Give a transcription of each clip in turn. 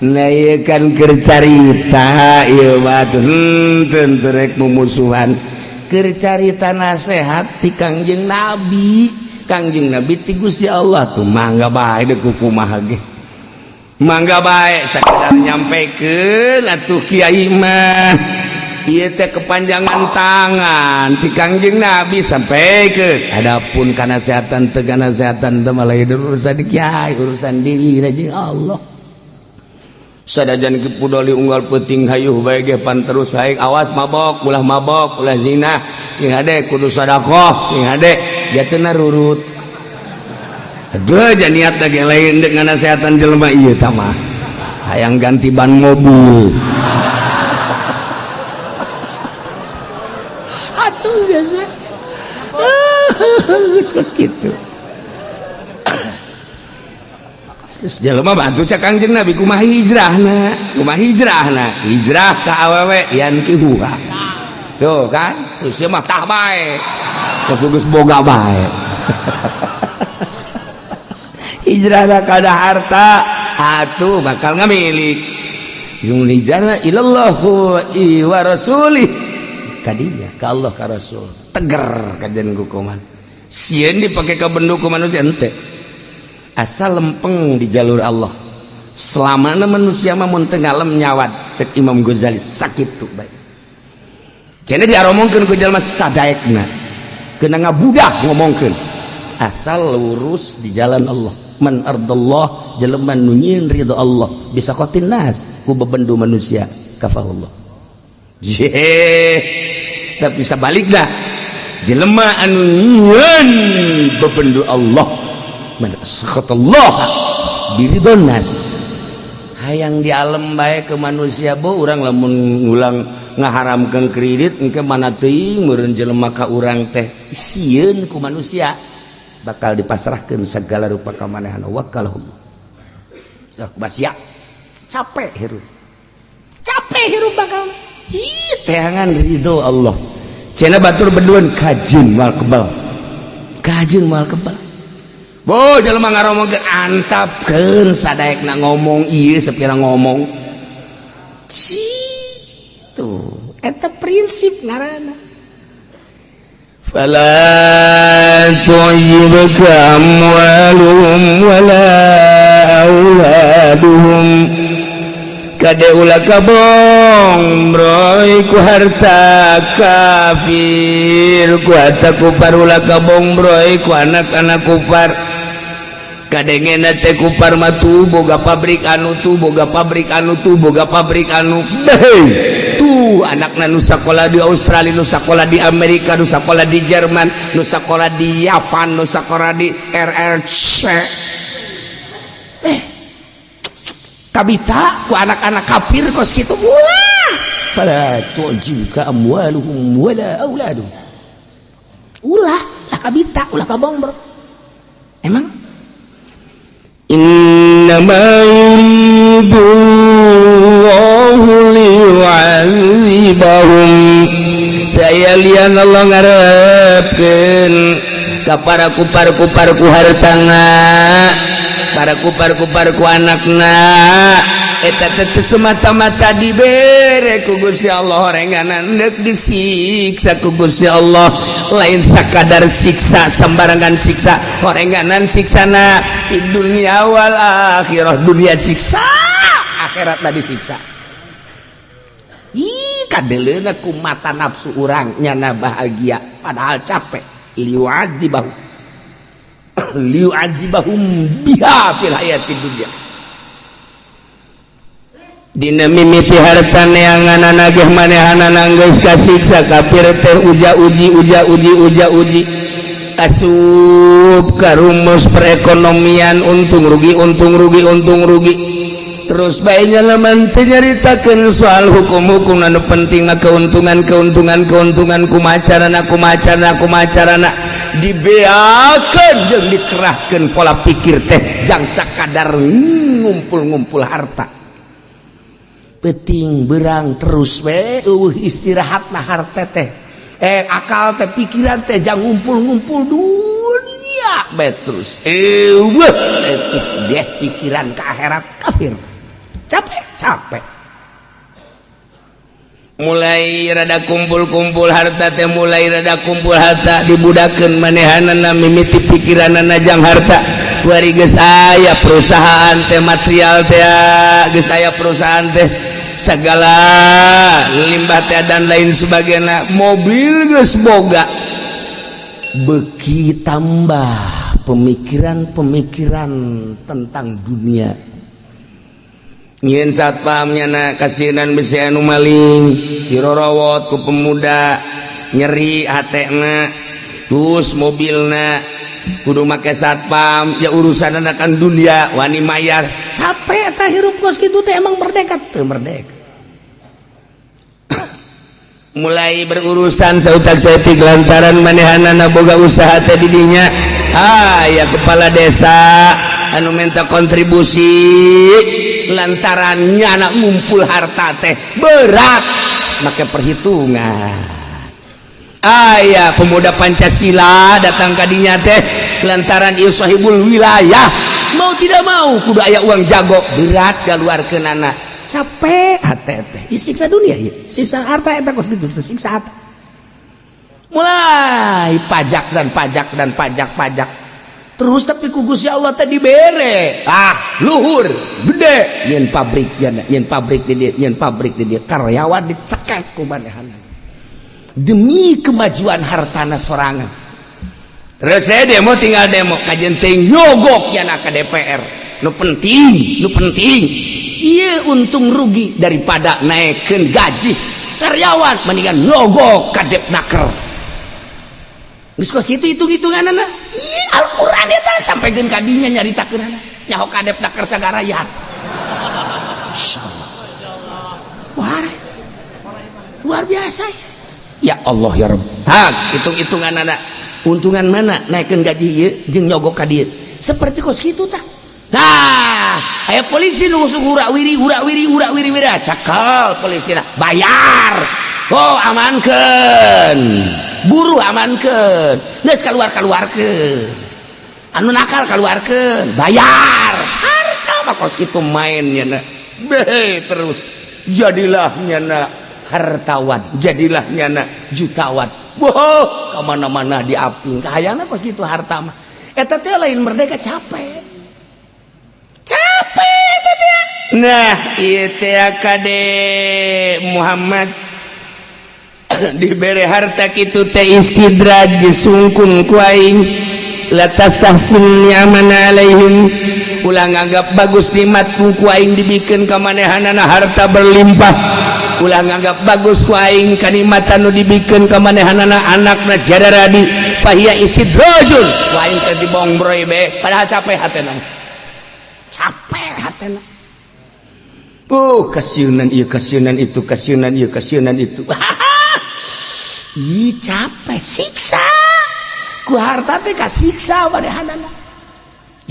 Nah, ieu kan keur carita ieu mah tuh, henteu rek mumusuhan, keur carita nasehat ti Kangjeng Nabi. Kangjeng Nabi ti Gusti Allah tuh mangga bae deuk kumaha ge. Mangga bae sakedar nyampekeun atuh kiai mah. Ieu teh kepanjangan tangan ti Kangjeng Nabi sampaikeun. Adapun kanasehatan teu kanasehatan teh malah urusan kiai, urusan diri jeung Allah. Sadajan Ki Pudoli unggal peuting hayuh bae ge pan terus bae, awas mabok, ulah mabok, ulah zina, sing hade kudu sedekah, sing hade jatena rurut. Aduh, ja niat lagi lain dek nganasehatan jelema ieu tah mah. Hayang ganti ban mobil. Atuh geus geus kitu. Terus jelema bantu cek Kangjeng Nabi kumaha hijrahna, kumaha hijrahna, hijrah ka awewe yankihuha. Tuh kan, terus ieu mah tah bae. Terus geus boga bae. Hijrahna kada harta, atuh bakal ngamilik. Yung hijrahna ilallah wa rasulih. Kadinya ka Allah ka Rasul. Teger kajian hukuman. Sieun dipake ka bendu ku manusia ente. Asal lempeng di jalur Allah. Selama manusia mah mun teu ngalem nyawat cek Imam Ghazali sakit tuh bae. Cenah diaromongkeun ku jalma sadaekna. Kena ngabudah ngomongkeun. Asal lurus di jalan Allah. Man ardallah jelema nu nyieun ridho Allah bisa qatin nas ku bebendu manusia kafahullah. Jeh, tapi sabalikna jelema anu nyieun bebendu Allah man sakhatallah biridon nas hayang di alam bae ke manusia bo urang lamun ngulang ngaharamkeun kredit engke mana teuing meureun jelema ka urang teh sieun ku manusia bakal dipasrahkeun segala rupa kamanehan wakalahum. Sok basia capek hirup, capek hirup bakal hi teangan ridho Allah. Cenah batur beduan kajin moal kebal, kajin moal kebal. Bo jelema ngaromongkeun antapkeun sadaekna ngomong ieu sapira ngomong. Tuh, eta prinsip ngaranna. Fala tu'jibka amwaluhum wala auladuhum. Kade ulah kabong broy ku harta kafir, ku harta kupar ulah kabong broy ku anak-anak kupar. Kadengena teh kupar mah tuh boga pabrik anu tuh, boga pabrik anu tuh, boga pabrik anu. Hei, tuh anakna nu sakola di Australia, nu sakola di Amerika, nu sakola di Jerman, nu sakola di Yavan, nu sakola di RRC. Kabita ku anak-anak kafir kos kitu ulah. Fala tu'jibka amwaluhum wala auladuhum. Ulah, lah kabita, ulah kabong bro. Emang innama yuridu Allahu liyu'adzibahum. Daya lian Allah ngarepkeun ka para kupar-kupar ku hartana, para kupar-kupar ku anakna. Eta teh semata-mata dibere ku Gusti Allah orenganan deuk disiksa ku Gusti Allah. Lain sakadar siksa sembarangan siksa, orenganan siksana di dunia wal akhirah. Dunia siksa, akhirat tadi siksa. Ih, kadeleuna ku mata nafsu urang nyana bahagia padahal capek. Liu'adzibahum liu'adzibahum biha fil hayatid dunya. Dina mimiti harta neangan nagih manehanana geus kasiksa kafir teh uja uji uja uji uja uji asup ka rumus perekonomian untung rugi untung rugi untung rugi. Terus bae nyalaman teh nyaritakeun soal hukum-hukum anu penting mah keuntungan keuntungan keuntungan kumacarana kumacarana kumacarana dibeakeun jeung dikerahkeun pola pikir teh jang sakadar ngumpul-ngumpul harta. Peting berang terus we eueuh istirahatna harta teh akal teh pikiran teh jang ngumpul-ngumpul dunia bae terus eueuh deh pikiran ke akhirat kafir. Capek, capek. Mulai rada kumpul-kumpul harta teh, mulai rada kumpul harta, dibudakeun manehanana, mimiti pikiranana jang harta. Kuari geus aya perusahaan teh, material teh, geus aya perusahaan teh, segala limbah teh dan lain sebagainya, mobil geus boga, beki tambah pemikiran-pemikiran tentang dunia. Nyieun satpamnya na kasinan besi anu maling dirorowot ku pemuda, nyeri hatena. Terus mobilna kudu make satpam ya, urusan akan dunia, wani mayar. Capek eta hirup kos kitu teh. Emang merdeka teu? Merdeka. Mulai berurusan sautak saeutik lantaran manehanana boga usaha teh didinya. Ah ya, kepala desa anu minta kontribusi lantarannya anak ngumpul harta teh berat, make perhitungan. Aya pemuda Pancasila datang kadinya teh lantaran ieu sahibul wilayah, mau tidak mau kudu aya uang jago, berat keluarkeun anak. Capek hati teh. Siksa dunia ya, siksa harta eta kos gitu, siksa harta. Mulai pajak dan pajak dan pajak, pajak terus, tapi ku Gusti Allah tadi bere ah luhur gede, nyen pabrik ya, nyen pabrik di dia, nyen pabrik di dia, karyawan dicekek ku manehana demi kemajuan hartana sorangan. Terus saya demo, tinggal demo kajen teh nyogok ya ke DPR. Nu penting, nu penting iya untung rugi. Daripada naikkan gaji karyawan, mendingan nyogok ka Depnaker. Geus kos kitu hitung-hitunganana. Ih, Al-Qur'an eta sampaikeun ka dinya, nyaritakeunana. Nyaho ka Depnaker sagarayat. Insyaallah. Wah. Luar biasa ya. Ya Allah ya Rabb. Hak hitung-hitunganana. Untungan mana naikkeun gaji ieu jeung nyogok ka dieu. Seperti kos kitu tah. Nah, aya polisi nu urak wiri urak wiri urak wiri wiri, cakal polisi bayar. Oh, amankeun. Buruh amankeun. Geus keluar, keluarkeun. Anu nakal keluarkeun, bayar. Harta mah kos kitu mainnya na. Be terus jadilah nyana hartawan, jadilah nyana jutawan. Wow, kemana-mana diaping. Kahayangna kos kitu harta mah. Eta teh lain merdeka, capek. Capek eta teh. Nah, ieu teh kade Muhammad dibere harta kitu teh istidraj, disungkun ku aing. La tastahsin ni'amana alaihim, ulah nganggap bagus nikmat ku aing dibikeun ka manehanana harta berlimpah. Ulah nganggap bagus ku aing kanikmatan nu dibikeun ka manehanana anakna jararadi, fahiya istidrajun. Ku aing teh dibongbroy be, padahal capek hatena, capek hatena. Kasiunan ieu, kasiunan itu, kasiunan ieu, kasiunan itu. Ih, capek, siksa ku harta teh, kasiksa manehanana.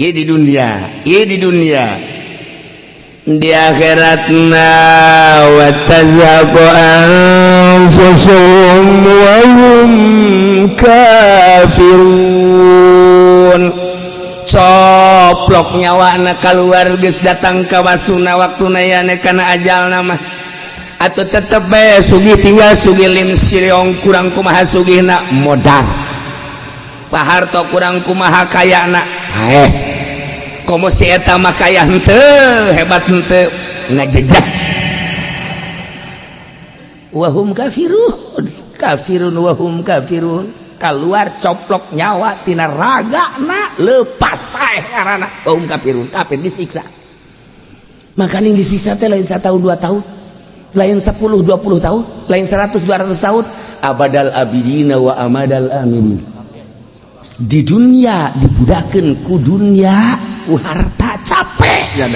Ieu di dunia, ieu di dunia. Di akhiratna wa tazhaqu anfusuhum wa hum kafirun. Coplok nyawa keluar, geus datang ka wasuna waktuna yane kana ajalna mah. Atau tetep bae sugih tinggal sugih, lim siliong kurang kumaha sugihna modal. Pak Harto kurang kumaha kayana, eh komo si eta mah kaya henteu, hebat henteu, ngajejas. Wahum kafirun, kafirun wahum kafirun. Keluar coplok nyawa tina raga na, lepas, paeh ngaranna. Wahum kafirun, kafir, disiksa. Makanya disiksa teh lain 1 tahun 2 tahun, lain 10 20 tahun, lain 100 200 tahun, abadal abidina wa amadal aminin. Di dunia dibudakeun ku dunia, ku harta, capek.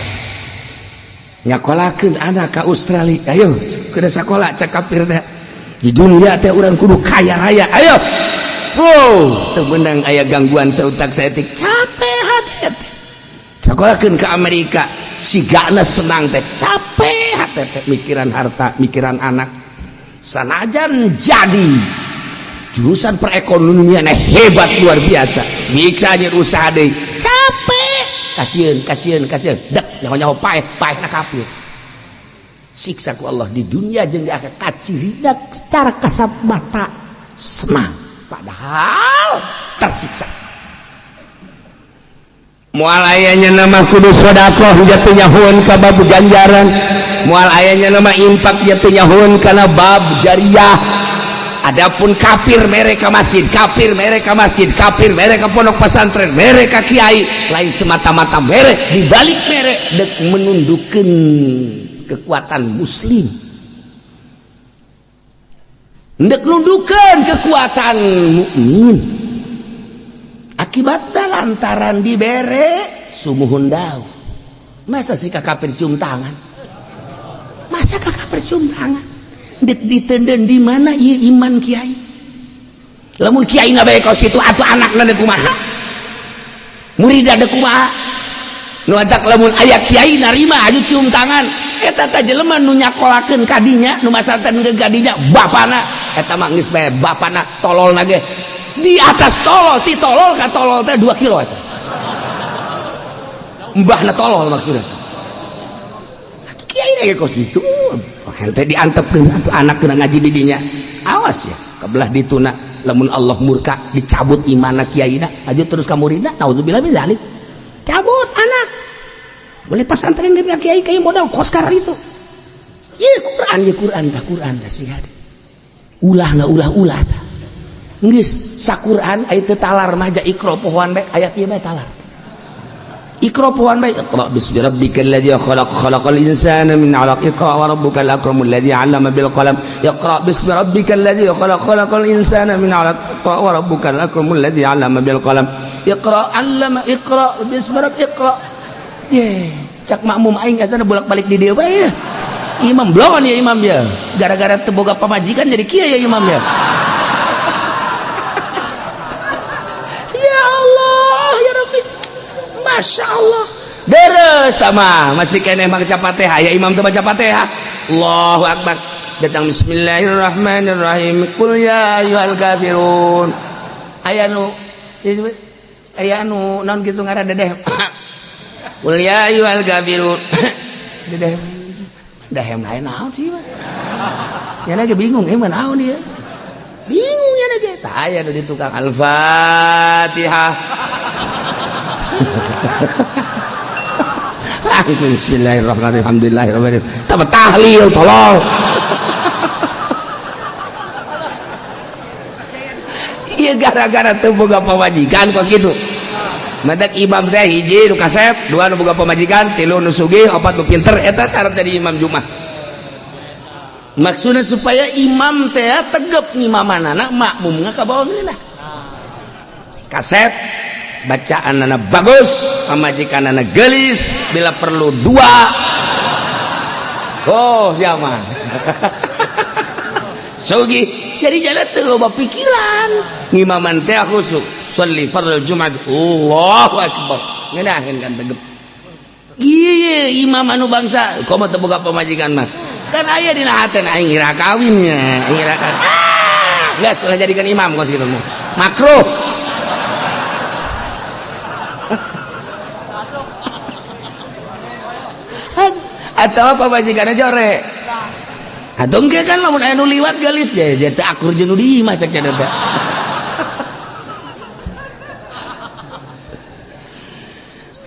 Nyakolakeun anak ke Australia, ayo kudu sekolah, cek kafir teh. Di dunia teh urang kudu kaya raya, ayo. Wow, teu meunang aya gangguan sautak saeutik, capek hati teh. Sekolahkeun ke Amerika, sigana senang teh, capek hati teh mikiran harta, mikiran anak. Sanajan jadi jurusan perekonomian hebat luar biasa, bisa aja usaha deh, capek, kasihan, kasihan, kasihan, dek nyaho nyaho paeh, paeh na kafir. Siksa ku Allah di dunia jeung di akhirat kacirina secara kasat mata senang padahal tersiksa. Moal aya nama kudu sedekah jatuh nyahoeun ka bab ganjaran, moal aya nama infak jatuh nyahoeun kana bab jariah. Adapun kafir mereka masjid, kafir mereka masjid, kafir mereka pondok pesantren, mereka kiai, lain semata-mata mere, dibalik mere dek menundukkan kekuatan muslim, dek nundukkan kekuatan mukmin. Akibatnya lantaran dibere sumuhun dauh. Masa sih kafir cium tangan? Masa kafir cium tangan? Ditenden di mana ieu iman kiai? Lamun kiai na bae kos kitu atuh anakna deuk kumaha? Murid deuk kumaha? Nu atak lamun aya kiai narima aju cium tangan, eta teh jelema nu nyakolakeun ka dinya, nu masantrenkeun ka dinya bapana, eta mah geus bae bapana tololna ge. Di atas tolol, ti tolol ka tolol teh 2 kilo eta. Mbahna tolol maksudna. Atuh kiai ge kos kitu. Hente diantepkeun atuh anak kena ngaji di dinya. Awas ya, kebelah dituna lamun Allah murka dicabut imanna kiaina, aju terus ka muridna, naudzubillah min dzalik. Cabut anak. Boleh pasantren ge kiai kiai modal koskar itu. Ieu Quran, ieu Quran tah Quran tah sih. Ulah nggak ulah-ulah tah. Geus saquran aya teu talar mah ja Iqra pohoan bae ayat ieu bae talar. Iqra pohoan bae Iqra bismi rabbikal ladzi khalaq khalaqal insana min 'alaq Iqra wa rabbukal akramul ladzi 'allama bil qalam Iqra bismi rabbikal ladzi khalaq khalaqal insana min 'alaq Iqra wa rabbukal akramul ladzi 'allama bil qalam Iqra 'allama Iqra bismi rabbik Iqra. Ye, cak makmum aing asana bolak-balik di dieu bae. Imam blongon ya imam ya. Gara-gara teu boga pamajikan jadi kieu ya imam ya. Ya Allah, ya Rabbi. Masya Allah. Deres tama masih keneh maca Fatihah ya imam teu maca Fatihah. Allahu akbar. Datang bismillahirrahmanirrahim. Qul ya ayyuhal kafirun. Aya nu naon kitu ngaran dedeh. Qul ya ayyuhal kafirun. Dedeh dahem lain naon sih mah. Nya ge bingung mah naon ieu. Bingung nya ge. Tah aya nu di tukang Al-Fatihah. Langsung bismillahirrahmanirrahim alhamdulillahirabbil alamin. Tah tahlil tolong. Ieu gara-gara teu boga pamajikan kos kitu. Matak imam teh hiji nu kasep, dua nu boga pamajikan, tilu nu sugih, opat nu pinter, eta syarat jadi imam Jumat. Maksudna supaya imam teh tegep ngimamanana makmumna ka bawah ngeunah. Kasep bacaanana bagus, pamajikanana geulis, bila perlu dua. Oh, siapa? Sugih. Jadi jalan teu loba pikiran. Ngimaman teh khusuk. Sholli fardhu Jumat. Allahu akbar. Ngeunaheun kan tegep. Ieu imam anu bangsa, komo teu boga pamajikan mah. Kan aya dina hatena aing ira kawin nya, aing ira kawin. Ah, geus ulah jadikeun imam kos kitu mah. Makruh. Atau pamajikanna jore. Atau engke kan lamun aya nu liwat geulis je teu akur jeung nu di imah cek teh.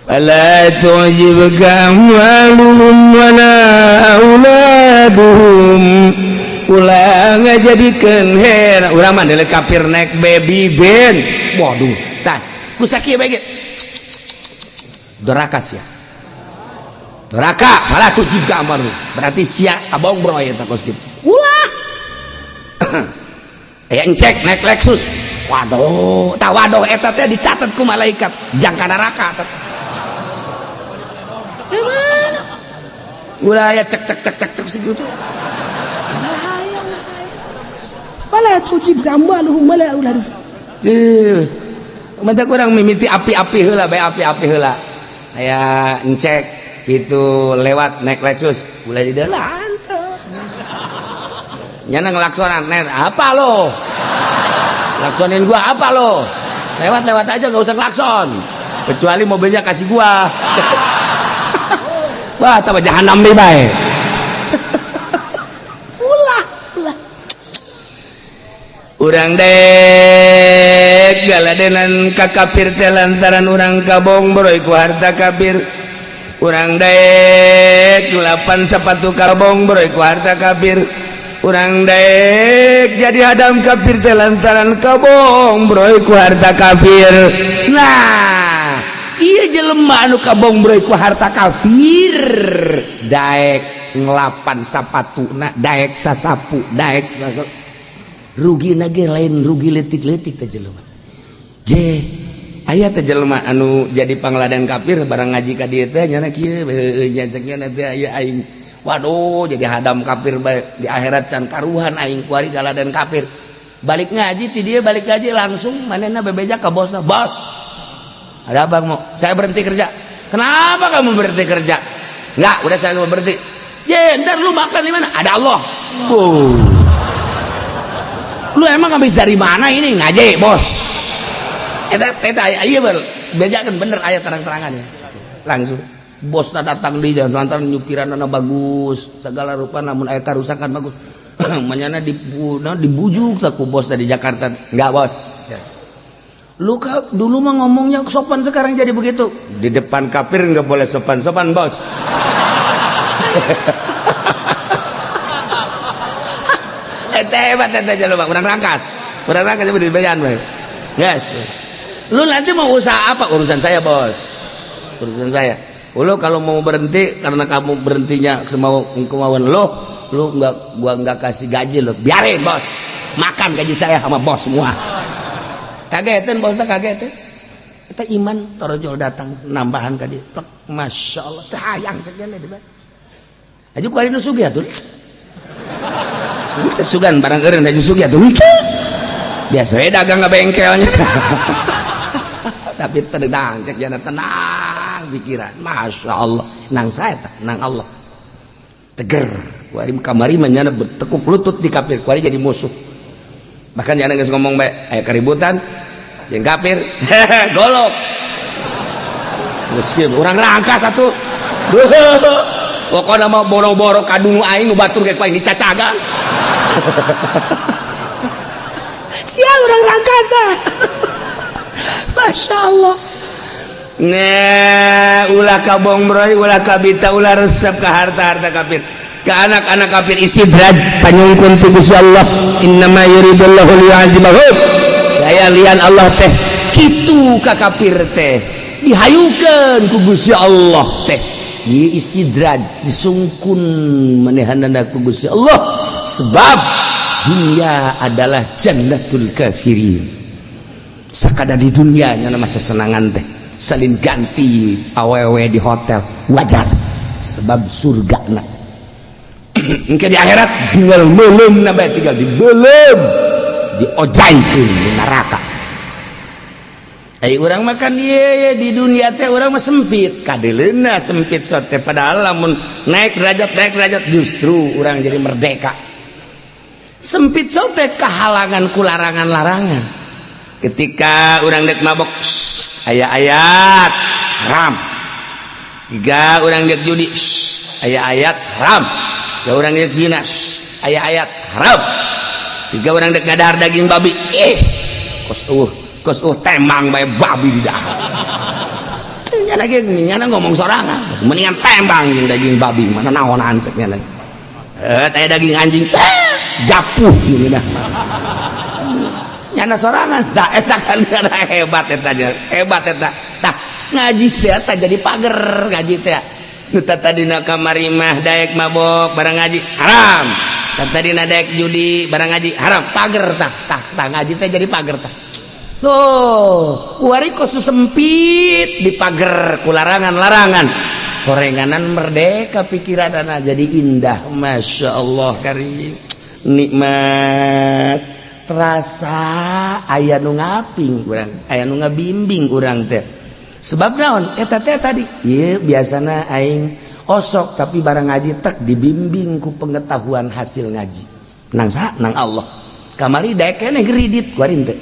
Fala tu'jibka amwaluhum wala auladuhum. Ulah ngajadikeun hera urang mah deuleu kafir naik baby band. Waduh, tah ku sakieu bae ge. Doraka sia. Doraka fala tu'jibka amwaluhum. Berarti sia kabong bro eta kos kitu. Ulah. Aya encek naik Lexus. Waduh, tah waduh eta teh dicatat ku malaikat jangka neraka eta. Mana? Ulah ya cek cek cek cek cek segitu. Bahaya. Fala tujib amwaluhum wala auladuhum. Teuh. Mata kurang mimiti api-api heula bae api-api heula. Aya encek gitu lewat naik Lexus, ulah di dalam teu. Nyana ngelaksonan net apa lo? Laksonin gua apa lo? Lewat-lewat aja gak usah klakson. Kecuali mobilnya kasih gua. Wah, tambah jahanam deh bae. Ulah ulah urang dek galadenan ka kafir teh lantaran urang kabongbroy ku harta kafir. Urang daek lapan sepatu kabongbroy ku harta kafir. Urang daek jadi hadam kafir teh lantaran kabongbroy ku harta kafir. Nah, iya jelema anu kabongbroy ku harta kafir daek ngelapan sapatuna, daek sasapu, daek rugi nage lain rugi letik-letik teh jelema. Je aya teh jelema anu jadi pangladan kafir barang ngaji ka dieu teh nyana kieu nya cek nya teh aya aing. Waduh, jadi hadam kafir bae di akhirat can karuhan aing kuari galadan kafir. Balik ngaji ti dieu, balik ngaji langsung manehna bebeja ka bosna, "Bos, ada abang mau saya berhenti kerja." "Kenapa kamu berhenti kerja?" "Enggak, udah saya mau berhenti." "Ye, ntar lu makan di mana?" "Ada Allah." Oh. "Lu emang habis dari mana ini?" "Ngaji, Bos." Eta eta iya bejakan bener aya terang-terangan ya. Langsung bosna datang di jalan lantaran nyupiranna bagus segala rupa, namun aya karusakan bagus. Manyana dibujuk tak ku bos dari Jakarta. "Enggak, Bos. Ya. Lu dulu mah ngomongnya sopan, sekarang jadi begitu." "Di depan kafir nggak boleh sopan-sopan, Bos." Eta hebat eta jelema urang Rangkas. Urang Rangkas di bejaan bae. Yes. Lu nanti mau usaha apa? "Urusan saya, Bos. Urusan saya. Lu kalau mau berhenti karena kamu berhentinya semau kemauan lu, lu nggak, gua nggak kasih gaji lu. Biarin, Bos. Makan gaji saya sama bos semua." Kagetan bosnya, kagetan. Eta iman torojol datang nambahan ka dieu. Plek, Masya Allah, teh hayang sekian deh. Aja ku ari nu sugih atuh. Teu sugan barang eureun aju sugih atuh. Biasa we dagang ka bengkelnya. Tapi tenang, cek jana tenang pikiran. Masya Allah, nang saya tak, nang Allah. Teger. Kuari kamari mah nyana bertekuk lutut di kafir, kuari jadi musuh. Bahkan jana geus ngomong bae, aya keributan jeung kafir. Golok. Geus urang Rangkas atuh. Pokokna mah boro-boro kadungu aing batur ge ku aing dicacagan. Sial urang Rangkas. Masya Allah. Nah, ulah kabongbroy, ulah kabita, ulah resep ke harta-harta kafir, ke anak-anak kafir. Istidraj panyungkun ti Gusti Allah, innama yuridullahu liyu'adzibahum. Daya lian Allah teh kitu ka kafir teh dihayukeun ku Gusti Allah teh di istidraj, disungkun manehanana ku Gusti Allah, sebab dunia adalah jannatul kafirin. Sakada di dunia nya masa senangan teh salin ganti awewe di hotel wajar, sebab surga na engke di akhirat tinggal melem na bae, tinggal dibelem, diojaikeun di neraka. Ai urang makan ye di dunia teh urang mah sempit kadeleuna, sempit sote, padahal lamun naik derajat, naik derajat, justru urang jadi merdeka. Sempit sote kehalangan ku larangan-larangan. Ketika urang dek mabok, aya ayat haram. Tiga urang dek judi, aya ayat haram. Tiga urang dek zina, aya ayat haram. Tiga urang dek ngadahar daging babi, kos kos tembang bae babi di dahar. Nya lagi nyana ngomong sorangan, mendingan tembang jeung daging babi mana naonan cek nya lagi. Teh daging anjing japuh nu ngeunah nyana sorangan. Tah eta kan hebat, eta hebat eta. Tah ngaji teh eta jadi pager ngaji teh. Nu tadina kamari mah daek mabok, barang ngaji haram. Tadina daek judi, barang ngaji haram. Pager tah tah tah ngaji teh jadi pager tah. Tuh, kuari kos sempit di pager ku larangan-larangan. Korenganan merdeka pikiran jadi indah. Masya Allah karim. Nikmat. Terasa aya nu ngaping urang, aya nu ngabimbing urang teh. Sebab naon? Eta teh tadi, ieu biasana aing osok, tapi barang ngaji tek dibimbing ku pengetahuan hasil ngaji. Nang sa nang Allah. Kamari daek keneh kredit kuari teh.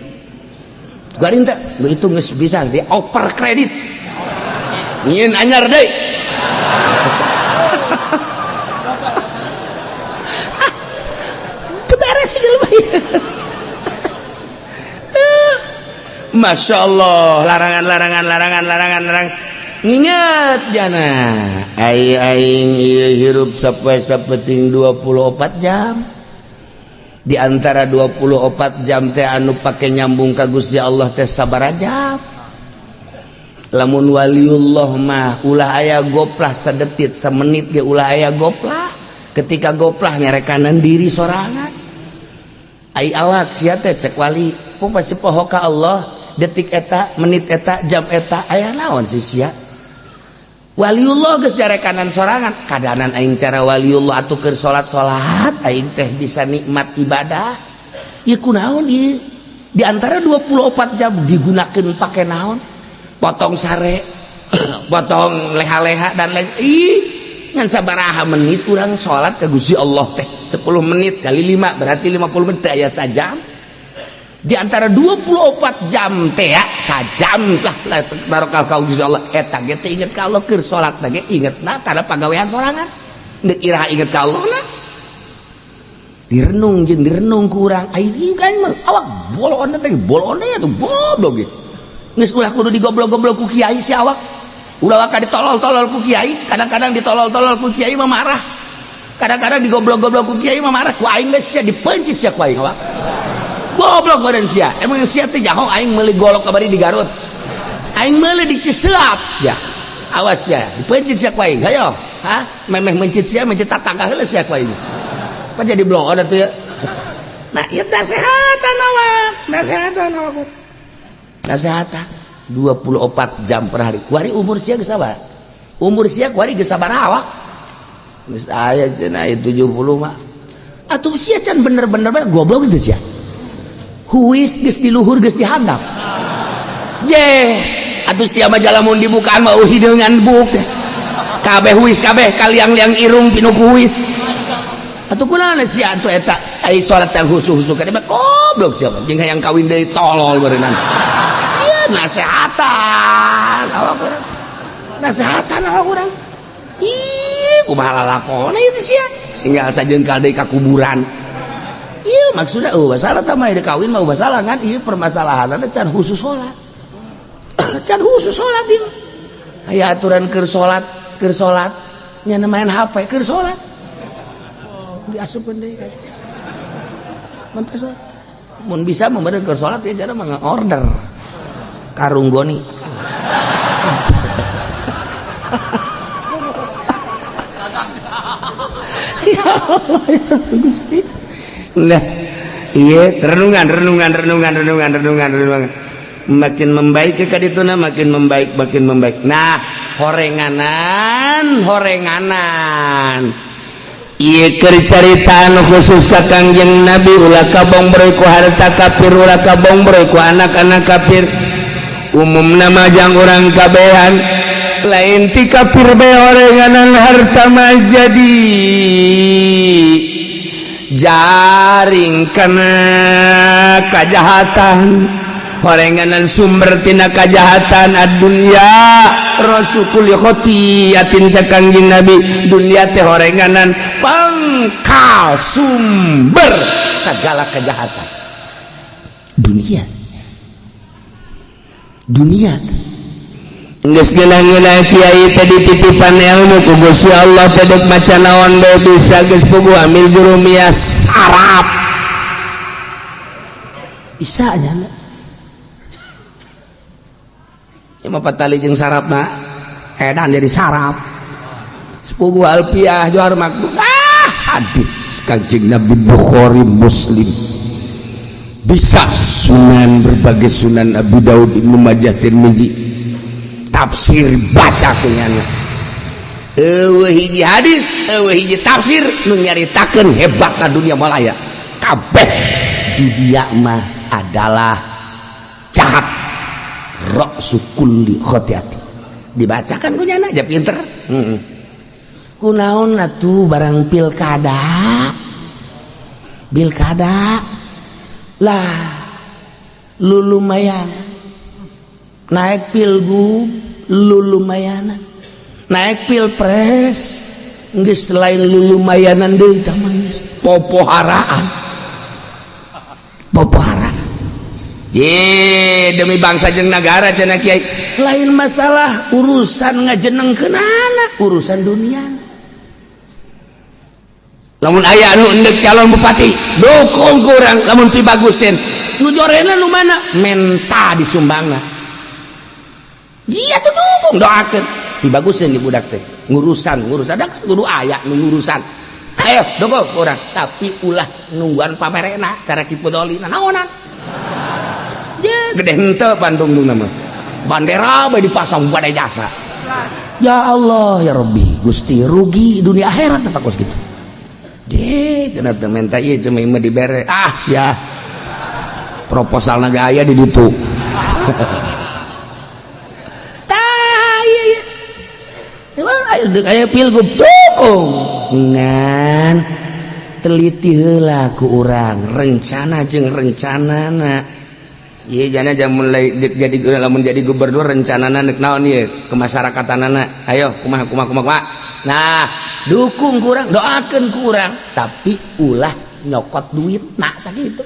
Kuari teh itu geus bisa di over kredit. Nyieun anyar deui. Masya Allah, larangan, larangan, larangan, larangan, larangan. Nginget jana ai aing ieu hirup sapoe sapeting 24 jam. Di antara 24 jam teh anu pake nyambung ka Gusti Allah teh sabaraha jam? Lamun waliullah mah ulah aya goplah sadetik, samenit ge ulah aya goplah. Ketika goplah, nyarekanan diri sorangan. Ai awak sia teh, cek wali, pun pasti poho ka Allah detik eta, menit eta, jam eta. Aya naon sih sia? Waliullah geus jarekanan sorangan. Kadanan aing cara waliullah atuh keur salat, salat aing teh bisa nikmat ibadah. Ieu kunaon ieu? Di antara 24 jam digunakan pakai naon? Potong sare, potong leha-leha, dan lain. Ih, ngan sabaraha menit urang salat ke Gusti Allah teh? 10 menit kali 5 berarti 50 menit. Aya sajam di antara 24 jam teh ya, sajam lah taruh ka Gusti Allah. Eta ge teh inget ka Allah. Keur salat ge inget na karena pagawean sorangan. Deuk iraha inget ka Allah na? Direnung jeung direnung ku urang. Ai kan awak bolon teh, bolon teh tuh goblok ge. Geus ulah kudu digoblok-goblok ku kiai si awak. Ulah waka ditolol-tolol ku kiai. Kadang-kadang ditolol-tolol ku kiai mah marah. Kadang-kadang digoblok-goblok ku kiai mah marah. Ku aing geus sia dipencit sia ku aing awak. Goblok badan sia. Emang sia teh jaho aing meuli golok kamari di Garut. Aing meuli di Ciseap sia. Awas sia, dipencit sia ku aing. Hayo, hah? Memeh mencit sia, mencit tatangga heula sia ku aing. Apa jadi bloon atuh ya? Nah, ieu nasehatan awak, nasehatan awak. Nasehatan 24 jam per hari. Kuari umur sia geus sabar. Umur sia kuari geus sabaraha awak? Geus aya cenah 70 mah. Atuh sia can bener-bener goblok teh sia. Huis geus di luhur, geus di handap. Je, atuh sia mah lamun dibukaan mah hideungan buk teh. Kabeh huis kabeh, kaliang-liang irung pinuh ku huis. Atuh kunaon sia atuh eta ai salat teh husu-husu ka mah? Goblok sia mah, jeung hayang kawin deui, tolol beureunan. Ieu nasehatan awak urang. Nasehatan awak urang. Ih, kumaha lalakona ieu teh sia? Tinggal sajengkal deui ka kuburan. Iya, maksudnya oh masalah mah kawin mau masalah kan. Iya, permasalahan ada can khusus sholat, can khusus sholat ieu. Aya aturan keur sholat, keur sholat nya main HP, keur sholat diasupkeun deui kan. Mentas mun bisa memberi keur sholat ya, cara order karung goni. Ya Allah, ya Gusti. Nah, iya, renungan, renungan, renungan, renungan, renungan, renungan. Makin membaik ke kadituna, makin membaik, makin membaik. Nah, horenganan, horenganan. Iya, keur caritaan khusus ka Kangjeng Nabi, ulah kabongbroy ku harta kafir, ulah kabongbroy ku anak-anak kafir. Umum nama jang urang kabehan, lain ti kafir bae horenganan harta mah jadi jaring kana kajahatan, horenganan sumber tina kajahatan. Ad-dunya ra'su kulli khotiatin, cek Kangjeng Nabi, dunia teh horenganan pangkal sumber segala kejahatan. Dunia, dunia. Geus ngeunah-ngeunah kiai teh dititipan ilmu ku Gusti Allah teh, dek maca naon bae bisa, geus puguh amil jurumiyah sarap bisa nya. Ya mah patali jeung sarapna edan jadi sarap. Sepuguh alfiah, johar makbul, ah, hadis Kanjeng Nabi Bukhari, Muslim bisa, sunan, berbagai sunan, Abu Daud, Ibnu Majah, Tirmizi, tafsir baca kunyana. Eueuh hiji hadis, eueuh hiji tafsir nu nyaritakeun hebatna dunia malaya. Kabeh dunia mah adalah jahat, ra'su kulli khotiati. Dibacakan kunyana aja pinter. Kunaon atuh barang pilkada, pilkada lah lu lumayan naik, pilgub lu lumayan naik, pilpres geus lain lu lumayanan deui, tah mah geus popoharaan, popoharaan. Je demi bangsa jeung nagara cenah kiai. Lain masalah urusan ngajenengkeunana, urusan dunia. Lamun aya anu endek calon bupati, dukung ku urang lamun pibagusin. Nu jorena nu mana? Menta disumbangna. Jia tuh dukung doakeun. Pibagusin di budak teh. Ngurusan, ngurusan dak kudu aya nu ngurusan. Ayo dukung ku urang, tapi ulah nungguan pamerena cara Ki Pudoli naonan. Ya gede henteu pantungtungna mah. Bandera bae dipasang pada jasa. Ya Allah ya Rabbi, Gusti rugi dunia akhirat tetap kos gitu. Deh, cenah teu menta ieu cuma mah dibere. Ah sia. Proposalna ge aya di ditu. Tah ieu ieu. Emang aya deuk aya pilgub dukung. Ngan teliti heula ku urang rencana jeung rencanana. Ieu jana jam mulai jadi lamun jadi gubernur rencanana neuk naon ieu kemasyarakatanana. Ayo kumaha kumaha kumaha kumaha. Nah, dukung kurang, doakan kurang, tapi ulah nyokot duit nak sakitu.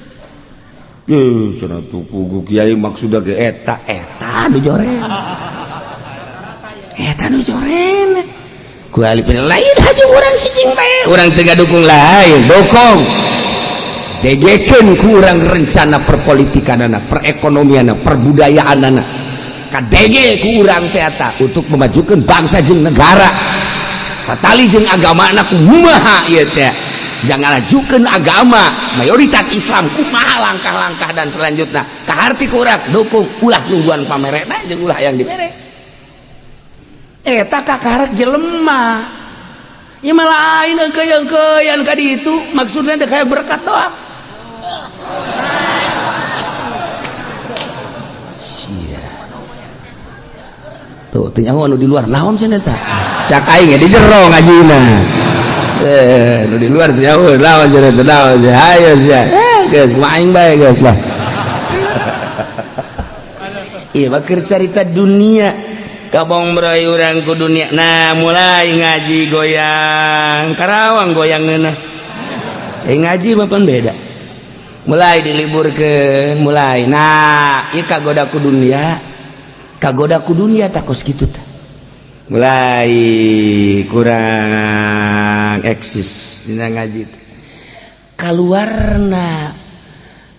Ye, cenah tuh kiai maksudna ge eta eta nu joren. Eta nu joren. Ku alipin lain haji urang cicing bae, urang teu ngadukung lain, dukung. Degekeun ku urang rencana perpolitikanana, perekonomianana, perbudayaanana. Kadege ku urang teh eta untuk memajukan bangsa jeung negara. Patali jeung agamana kumaha ieu teh. Jangan ajukeun agama mayoritas Islam kumaha langkah-langkah dan selanjutnya. Kaharti ku urang dukung ulah nungguan pamerena jeung ulah yang dibere. Eta kakarek jelema. Ieu mah lain engkeun-engkeun ka ditu maksudna teh kayak berkat doang. Sia. Tuh teu nyaho anu di luar naon cenah eta? Sak aing di jero ngajina. Nu di luar teu nyaho naon cenah eta naon cenah. Hayo sia. Geus kumaha aing bae geus lah. Ieu mah keur carita dunia. Kabong broy urang ku dunia. Nah, mulai ngaji goyang. Karawang goyang ngeunah. Ngaji mah pan beda. Mulai diliburkeun, mulai. Nah, ieu kagoda ku dunia. Kagoda ku dunia takos kitu tah. Mulai kurang eksis dina ngaji teh. Kaluarna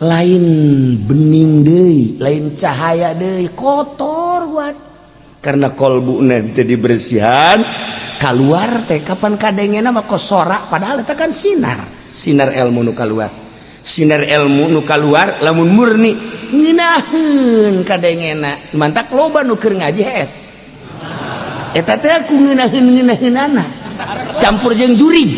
lain bening deui, lain cahaya deui, kotor buat. Karena kolbuna teu dibersihan, kaluar teh kapan kadengena mah kosora padahal eta kan sinar, sinar ilmu nu kaluar. Sinar ilmu nu kaluar lamun murni ngeunaheun kadengena, mantak loba nu keur ngaji hees. Eta teh ku ngeunaheun-ngeunaheunana campur jeung jurig.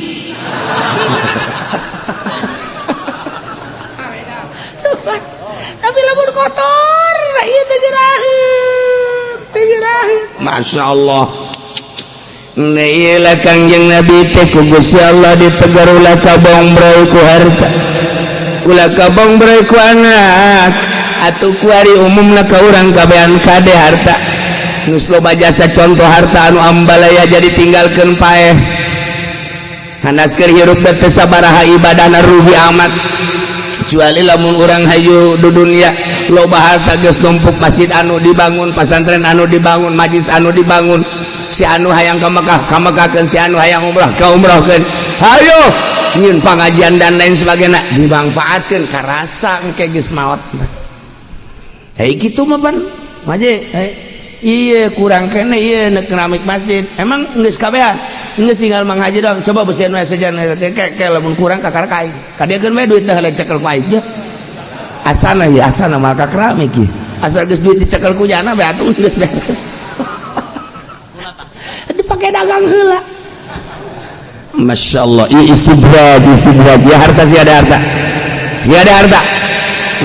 Tapi lamun kotor ieu teh jeraheun, teh jeraheun. Masya Allah. Iyalah Kangjeng Nabi teh ku Gusti Allah ditegar ulah kabong bray ku harta, ulah kabong bray ku anak, atuh kuari umumna ka urang kabehan kade harta. Geus loba jasa contoh harta anu ambalaya jadi tinggalkeun paeh. Hanas keur hirup teh sabaraha ibadahna rugi amat. Kecuali lamun urang hayu di dunia loba harta geus numpuk masjid anu dibangun, pasantren anu dibangun, majlis anu dibangun, si anu hayang ka Mekah ka Mekahkeun, si anu hayang umrah ka umrahkeun, hayo nyieun pangajian dan lain sebagainya dimanfaatkeun karasa engke geus maot. Hei kitu mah pan maje ieu kurang kene ieu neuk keramik masjid emang geus kabehan geus tinggal Mang Haji doang coba beusian we sejan ke lamun kurang kakara ka aing kadieukeun we duit teh cekel ku aing asana ya asana mah ka keramik ieu asal geus duit dicekel ku jana bae atuh geus beres dipake dagang heula. Masya Allah, istidraj, istidraj ya harta sih ada harta, sih ada harta.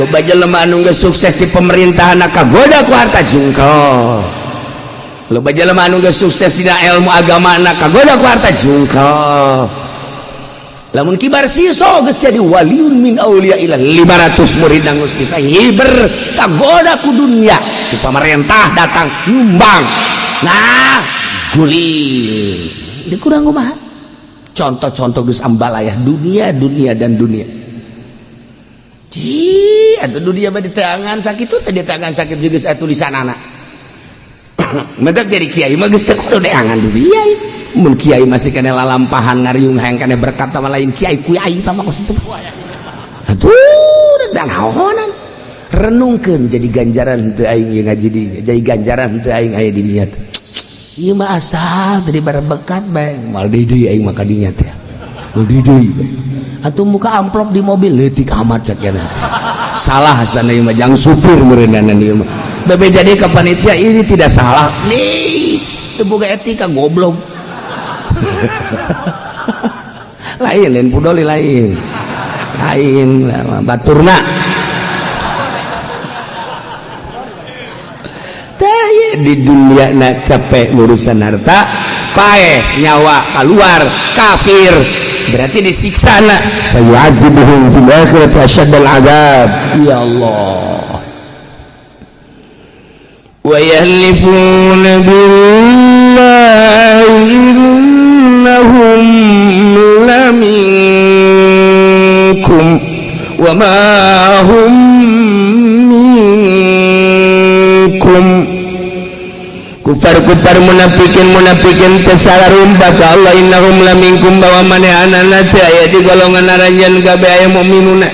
Loba jelema anu geus sukses di pemerintahan kagoda ku harta jungkel. Loba jelema anu geus sukses dina ilmu agama kagoda ku harta jungkel. Lamun kibar siso geus jadi waliun min auliya ilah 500 murid geus bisa hiber kagoda ku dunia. Di pamarentah datang nyumbang. Nah, guling. Dikurang kumaha? Contoh-contoh geus ambalayah dunia, dunia dan dunia. Ci Atuh dunia mah diteangan sakitu teh, diteangan sakitu geus aya tulisanana. Mendak jadi kiai mah geus teu kudu neangan dunia. Mun kiai masih kena lalampahan ngariung hayang kena berkat sama lain kiai, kiai tah mah kos itu. Aduh, dan haonan. Renungkeun, jadi ganjaran teu aing ieu ngaji di, jadi ganjaran teu aing aya di dinya teh. Ieu mah asal tadi berbekat bae, moal deui aing mah ka dinya teh. Moal deui. Atuh muka amplop di mobil leutik amat cek ya. Salah sana ieu mah, jang supir meureunana ieu mah. Bebe jadi ke panitia ini tidak salah. Nih, teu boga etika, goblok. Lain, lain pudoli, lain. Lain baturna. Tah di dunia na capek urusan harta, paeh nyawa keluar kafir, berarti disiksa na, fayu'adzibuhum fil akhirati asyaddal azab. Ya Allah, wa yahlifuna billahi innahum laminkum wa ma hum minkum. Kufar-kufar, munafikin munafikin teh rumpa ka Allah, innahum laminkum, bahwa manehanana teh aya di golongan aranjeun kabeh aya mukminuna.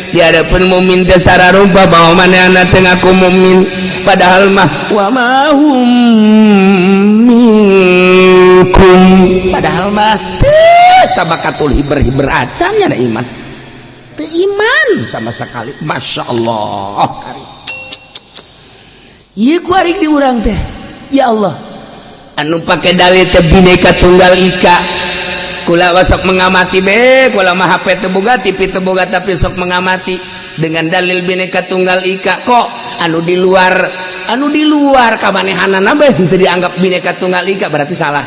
Di hadapan mukmin teh sararumpa bahwa manehana teh ngaku mukmin, padahal mah wa ma hum minkum, padahal mah teu sabakatul hiber-hiber acan nya iman, teu iman sama sekali. Masya Allah, ieu ku arik di urang teh. Ya Allah, anu pake dalil teh Bineka Tunggal Ika. Kula sok mengamati be, kula mah HP teu boga, TV teu boga, tapi sok mengamati dengan dalil Bineka Tunggal Ika. Kok anu di luar kamanehanana bae henteu dianggap Bineka Tunggal Ika, berarti salah.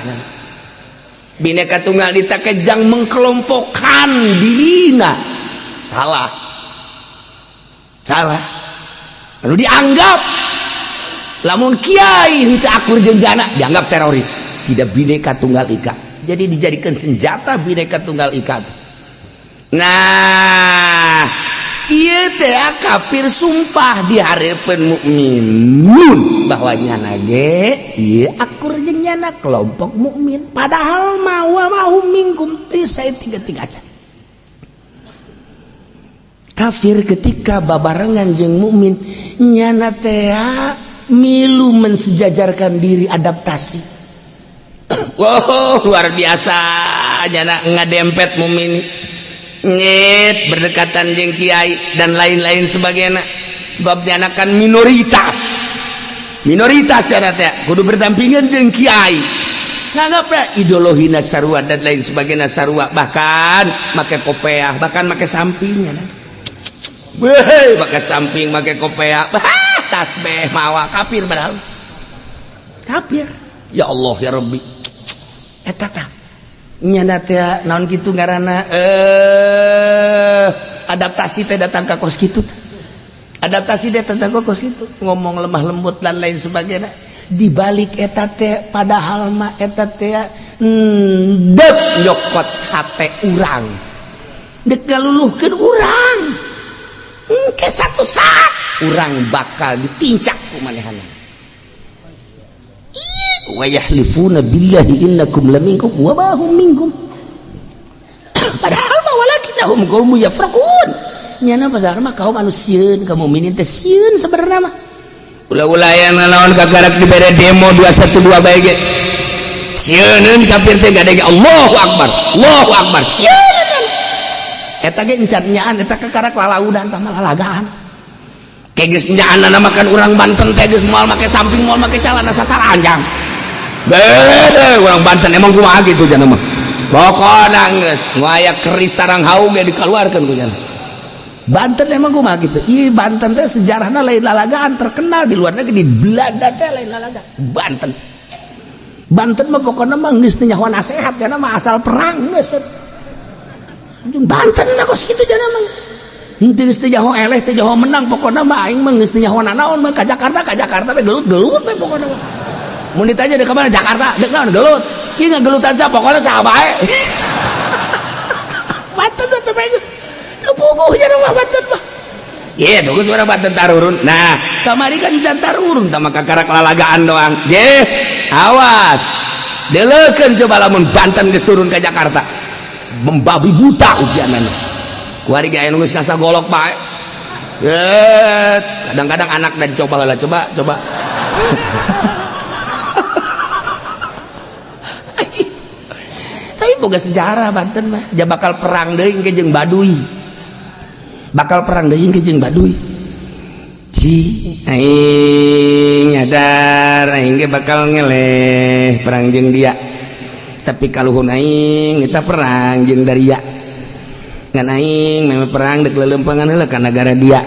Bineka Tunggal Ika kejang mengkelompokkan dirina, salah, salah. Anu dianggap lamun kiai henteu akur jeung jana dianggap teroris, tidak Bineka Tunggal Ika. Jadi dijadikan senjata Bineka Tunggal Ika. Nah, ieu teh kafir sumpah di hareupeun mukminun bahwa nyana ge ieu akur jeung nyana, kelompok mukmin, padahal mah wa ma hum minkum, teu saya tiga tiga aja. Kafir ketika babarengan jeung mukmin, nyana teh milu mensejajarkan diri, adaptasi. Wow, luar biasa, nyana ngadempet mukmin, nyet berdekatan jeung kiai dan lain-lain sebagainya, sebab nyana kan minoritas, minoritas nyana teh kudu berdampingan jeung kiai, nganggap ideologi sarua dan lain sebagainya sarua, bahkan make kopeah, bahkan make samping nyana. Weh, make samping, make kopeah, tasbih mawa, kafir, padahal kafir. Ya Allah, ya Rabbi, eta tah nyana teh naon kitu ngaranna, adaptasi teh datang ka kos kitu, adaptasi teh datang ka kos kitu, ngomong lemah lembut dan lain sebagainya. Di balik eta teh padahal mah eta teh dek nyokot hate urang, dek ngaluluhkeun urang. Engke satu saat urang bakal ditincak ku manehana. Wa yahlifuna billahi innakum laminkum wa ma hum minkum, padahal mah walakinnahum qaumun yafraqun. Nyana pasar mah kaum anu sieun ka mukminin teh, sieun sebenarnya mah. Ulah-ulah aya nanaon kakarak dibere demo 212 bae ge sieuneun kafir teh, gade Allahu akbar, Allahu akbar, sieuneun. Eta ge encan nyaan, eta kakarak lalaudan tah mah, lalagaan. Kayak geus nyaanna makan urang Banten teh geus moal make samping, moal make calana sataranjang. Bede urang Banten emang kumaha gitu jana mah. Pokona geus nu aya keris tarang haung ge dikeluarkeun ku jana. Banten emang kumaha gitu. Ih, Banten teh sejarahna lain lalagaan, terkenal di luar negeri, di Belanda teh lain lalagaan. Banten. Banten mah pokona mah geus teu nyaho nasehat jana mah, asal perang geus. Banten mah kos kitu jana mah. Henteu geus teu nyaho eleh, teu nyaho menang, pokona mah aing mah geus teu nyaho nanaon mah, ka Jakarta, ka Jakarta we, gelut-gelut we pokona mah. Mun ditanya dek ka mana? Jakarta, dek naon? Gelut. Ieu ngagelutan sa pokona saha bae. Banten mah teu teu puguh jana mah Banten mah. Iya, tunggu suara Banten tarurun. Nah, kamari kan can tarurun tama kakarak lalagaan doang. Je, awas. Deleukeun coba lamun Banten geus turun ke Jakarta. Membabi buta ujianana. Kuari ge aya nu geus golok bae. Kadang-kadang anak dan coba lah, coba, coba. Tapi boga sejarah Banten mah, ja bakal perang deui ke jeung Baduy. Bakal perang deui ke jeung Baduy. Ci aing nyadar aing ge bakal ngeleh perang jeung dia. Tapi kaluhun aing kita perang jeung daria. Ngan aing memang perang dek leuleumpangan heula ka nagara dia.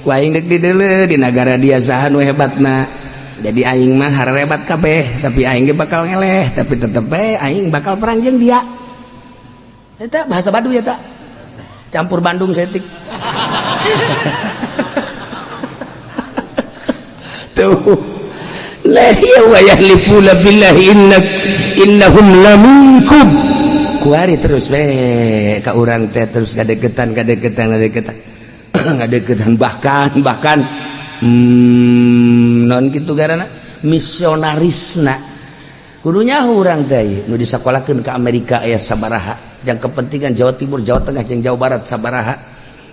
Ku aing dek dideuleu di nagara dia saha nu hebatna. Jadi aing mah harebat kabeh, tapi aing ge bakal ngeleh, tapi tetep bae aing bakal perang jeung dia. Eta bahasa Baduy eta. Campur Bandung setik. Tuh. La ya wa yahlifuna billahi innahum laminkum. Kuari terus we ka urang teh terus kadeketan kadeketan kadeketan. Ngadeketan bahkan non kitu garana misionarisna. Kudunya urang teh nu disakolahkeun ka Amerika aya sabaraha. Jang kepentingan Jawa Timur, Jawa Tengah, jeung Jawa Barat sabaraha.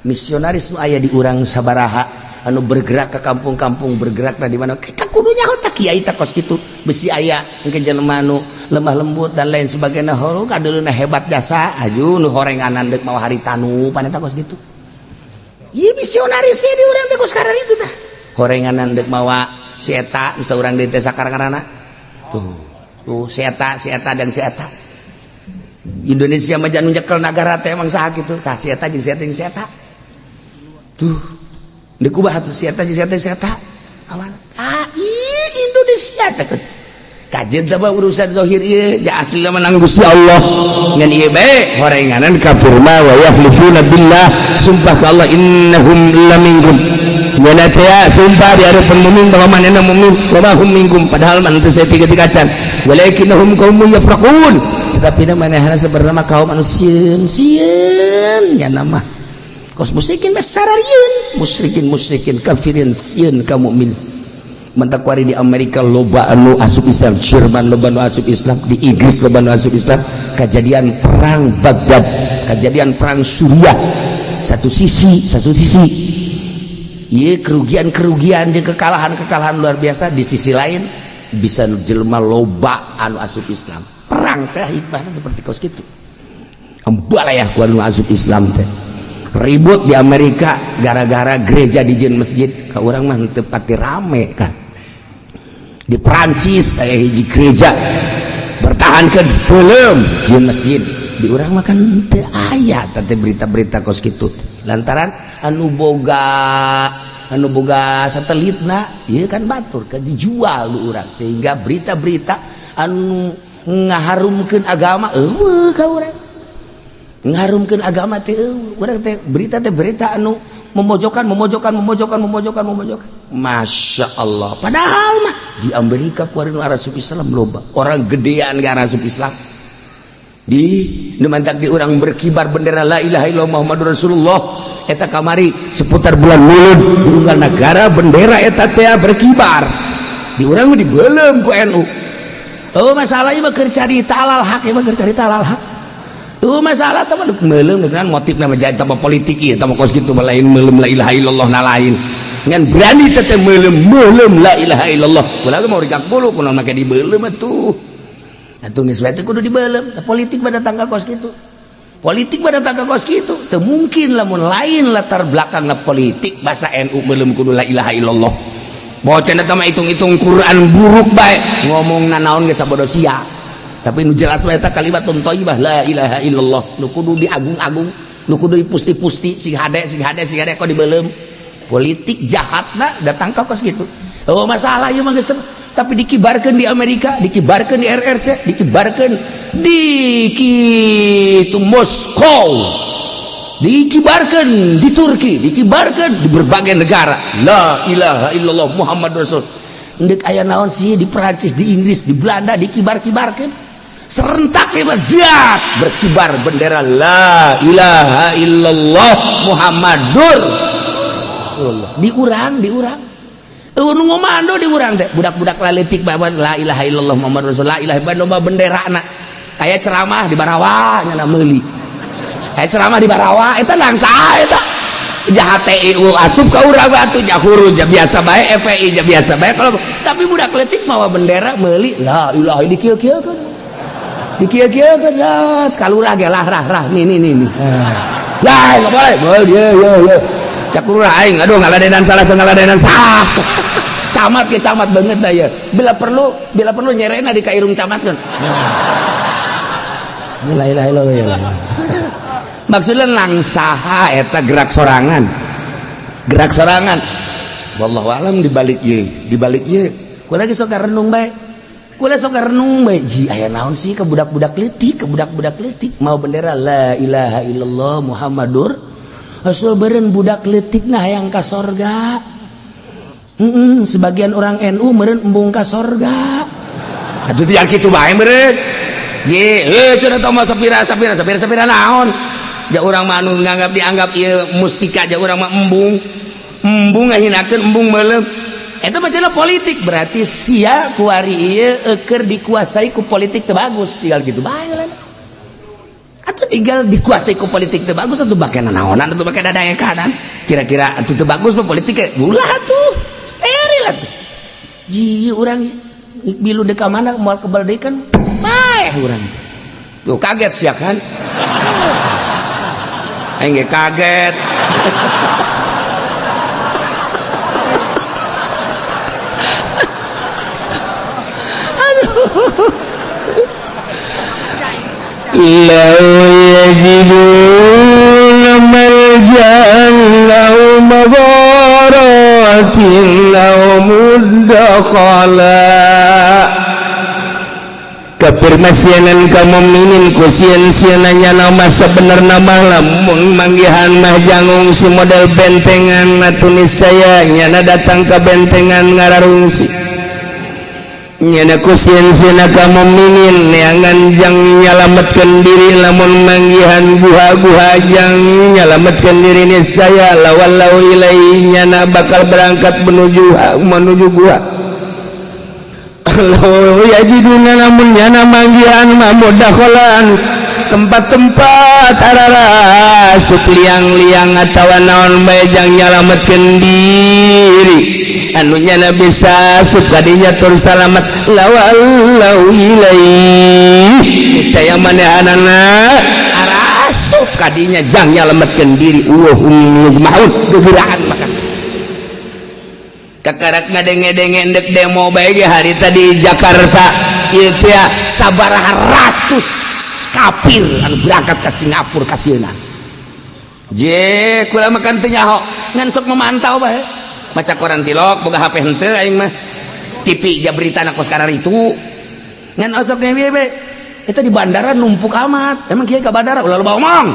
Misionaris nu aya di urang sabaraha anu bergerak ke kampung-kampung, bergerak di mana kita kudunya tah kiai tah kos kitu besi aya engke jelema nu lemah lembut dan lain sebagainya horo kadeuleuna hebat jasa aju nu horenganan deuk mawa haritanu paneta kos kitu. Ieu misionaris ge di urang teh kos kararitu itu tah. Horenganan deuk mawa si eta nu saurang deui teh sakarana. Tuh, tuh si eta, si eta dan si eta. Indonesia mah janu nyekel nagara teh emang saha kitu tah si eta jeung si eta jeung si eta. Tuh deuk kubah tuh si eta jeung si eta si eta. Awan ah Indonesia teh kajian teh urusan zahir ieu ja asli menang Gusti Allah ngan ieu bae horenganan kafir mah wa yahlifuna billah sumpah ka Allah innahum laminkum nya teh sumpah di hareupeun mukmin bahwa manehna mukmin wa ma hum minkum padahal mah teu saeutik-eutik acan walakinnahum qaumun yafraqun tetapi manehna sebenarnya kaum anu sieun sieun nya nama kos musyrikin besararieun musyrikin musyrikin kafirin sieun ka mukmin. Mentak kuari di Amerika loba anu asup Islam, Jerman loba anu asup Islam, di Inggris loba anu asup Islam. Kejadian perang Baghdad, kejadian perang Suriah, satu sisi ieu kerugian-kerugian jeung kekalahan-kekalahan luar biasa, di sisi lain bisa jelema loba anu asup Islam. Perang teh hikmahnya seperti kos kitu. Embalayah ku anu asup Islam teh. Ribut di Amerika gara-gara gereja dijieun masjid, ka urang mah teu pati rame kan. Di Perancis aya hiji gereja bertahankeun beuleum jieun masjid. Di urang mah kan teu aya teh berita-berita kos kitu. Lantaran anu boga satelitna ieu kan batur kan dijual lu urang sehingga berita-berita anu ngaharumkeun agama eueuh ka urang. Ngarumkeun agama teh urang teh berita anu memojokkan memojokkan memojokkan memojokkan memojokkan. Masya Allah, padahal mah di Amerika kuari nu asup Islam loba orang gedean ge asup Islam. Di nu mantak di urang berkibar bendera la ilaha illallah Muhammadur Rasulullah eta kamari seputar bulan Maulud di unggal nagara bendera eta teh berkibar. Di urang mah dibeuleum ku NU. Oh masalahnya mah keur carita alal hak, mah keur carita alal hak. Tuh masalah teman meuleum dengan motif nama jadi tambah politik ieu tambah kos kitu mah lain meuleum la ilaha illallah na lain. Ngan berani teh meuleum meuleum la ilaha illallah. Ulah mau rigak bulu kunaon make dibeuleum atuh. Atuh geus bae teh kudu dibeuleum. Politik mah datang ka kos kitu. Politik mah datang ka kos kitu. Teu mungkin lamun lain latar belakangna politik bahasa NU meuleum kudu la ilaha illallah. Bocah eta mah hitung-hitung Quran buruk bae ngomongna naon ge sabodo sia. Tapi nu jelas mah eta kalimatun thayyibah la ilaha illallah nu kudu diagung-agung, nu kudu dipusti-pusti sing hade sing hade sing hade kok dibeuleum. Politik jahatna datang ka kos kitu. Oh masalah ieu mah geus tapi dikibarkeun di Amerika, dikibarkeun di RRC, dikibarkeun di kitu Moskow, dikibarkeun di Turki, dikibarkeun di berbagai negara. La ilaha illallah Muhammad Rasul. Ndek aya naon sih di Perancis, di Inggris, di Belanda dikibar-kibarkeun. Serentak ieu dak berkibar bendera la ilaha illallah Muhammadur. Rasulullah. Diurang, diurang. Eueuh nu ngomando diurang teh budak-budak laletik bawa la ilaha illallah Muhammad Rasulullah, la ilaha illallah bendera na. Aya ceramah di Barawa nya meuli. Aya ceramah di Barawa eta langsa eta. Jahat TIU asup ka urang atuh jahuru ja biasa bae, FPI ja biasa bae kalau, tapi budak letik mawa bendera meuli la ilaha dikieu-kieukeun. Dikieu-kieukeun ya kalurah ge lah rah rah nih nih nih nih. Lah enggak boleh. Boleh ya ya ya. Cak lurah aing aduh ngaladenan salah teu ngaladenan salah. Camat ke camat banget dah ya. Bila perlu nyerena di ka irung camat kan. La ilaha illallah ya. Maksudnya langsaha eta gerak sorangan. Gerak sorangan. Wallahu alam dibalik ye, dibalik ye. Kula lagi sok renung bae. Kula sok renung bae. Ji aya naon sih ke budak-budak leutik, ke budak-budak leutik mau bendera la ilaha illallah Muhammadur Rasul, beren budak leutik nah hayang ka sorga. Sebagian orang NU meureun embung ka sorga. Atuh yang kitu bae meureun. Ji, eh cenah teh mah sapira sapira sapira sapira naon? Ja urang mah anu nganggap dianggap ieu mustika, ja urang mah embung. Embung ngahinakeun, embung meuleum. Eta mah cenah politik, berarti sia kuari ieu eukeur dikuasai ku politik teu bagus, tinggal gitu bae lah. Atau tinggal dikuasai ku politik teu bagus atuh bake naonan atuh bake dadaekanan. Kira-kira atuh teu bagus mah politik ge ulah atuh. Steril atuh. Ji urang bilu deka mana moal kebal deui kan paeh urang. Tuh kaget sia kan? Aing ge kaget. Aduh. لو يجدون ملجأ أو مغارات أو مدخلا. Kafir masienan ka mukminin ku sieun-sieunna nama sebenarna mah lamun manggihan mah jang ngungsi model bentengan atuh niscaya nyana datang ke bentengan ngararungsi. Nyana ku sieun-sieunna ka mukminin neangan jang nyalametkeun diri lamun manggihan guha-guha jang nyalametkeun diri niscaya lawallau ilaihi nyana bakal berangkat menuju menuju gua. Law yajiduna namun nyana manggihan mah mudakhalan tempat-tempat ararasup liang-liang atawa naon bae jang nyalametkeun diri anu nyana bisa asup kadinya tur salamet lawallau ilaihi niscaya manehanana arasup kadinya jang nyalametkeun diri wa hum yajma'un gegeraan maka kakarak ngadenge-denge endek demo bae ge hari tadi Jakarta ieu teh sabaraha ratus kafir anu berangkat ke Singapura kasieuna. Je kula makan teu nyaho ngan sok memantau bae. Maca koran tilok boga HP henteu aing mah TV ja berita na kos itu. Ngan osok ge bae eta di bandara numpuk amat. Emang kieu ka bandara ulah loba omong.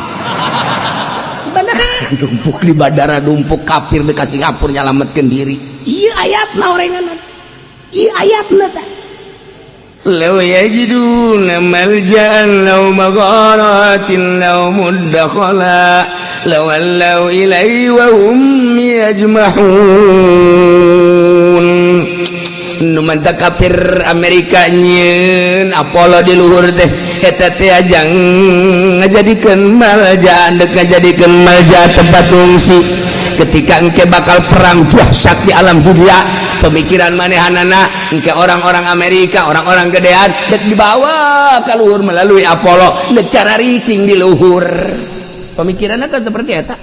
Di bandara numpuk, di bandara numpuk kafir ka Singapura nyalametkeun diri. Ieu ayatna orenganan, ieu ayatna tah. Law yajiduna malja'an law magharatin law mudakhala lawallaw ilaihi wa hum yajmahun. Nu mantap kafir Amerika nyieun Apollo di luhur teh eta teh ajang ngajadikeun malja, dek ngajadikeun malja tempat ungsi ketika engke bakal perang dahsyat di alam dunia. Pemikiran manehanana engke orang-orang Amerika, orang-orang gedean dek dibawa ke luhur melalui Apollo dek cara ricing di luhur. Pemikirannya kan seperti eta,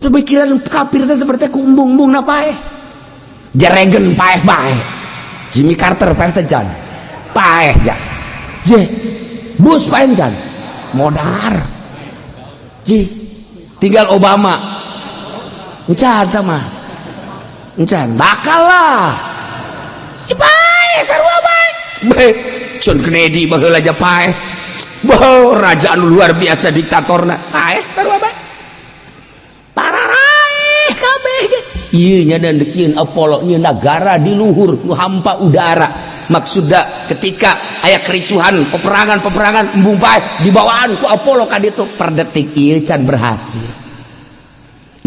pemikiran kafir teh seperti kumbung-bung na paeh Jeregen paeh bae, Jimmy Carter paeh teh jan paeh jan je Bush paeh jan modar ji tinggal Obama encan sama encan bakal lah paeh sarua bae. Bae John Kennedy baheula aja paeh. Bah, raja anu luar biasa diktatorna paeh sarua bae pararaeh kabeh ge. Ieu nya dan dek nyieun Apollo nyieun negara di luhur nu hampa udara. Maksudna ketika aya kericuhan peperangan-peperangan embung paeh dibawaan ku Apollo ka ditu. Per detik ieu can berhasil.